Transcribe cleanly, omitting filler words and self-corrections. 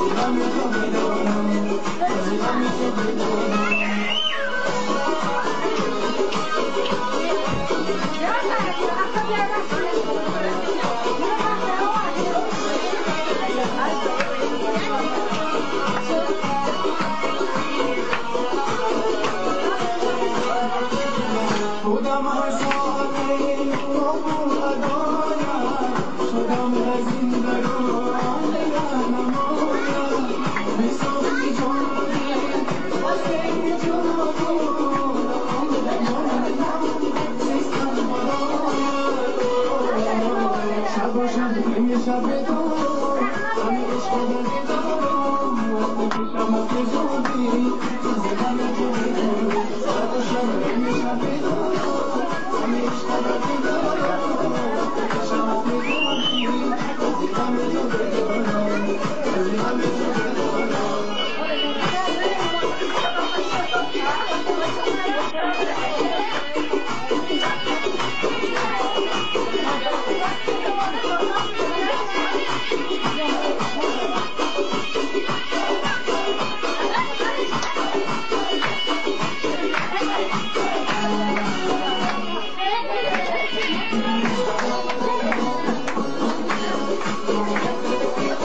غم تو بدانم، از غم تو بدانم. خودم از قبول ادایم، شدم از این بران رهنمایم. بساختی جان از این جان زیستم برایم. شب و شب نمی شب دارم، همه عشق دردی دارم، پیشم که زودی از غم تو بدانم. شب و شب نمی شب دارم، همه عشق دردی دارم، پیشم که زودی از غم تو بدانم، از غم تو بدانم.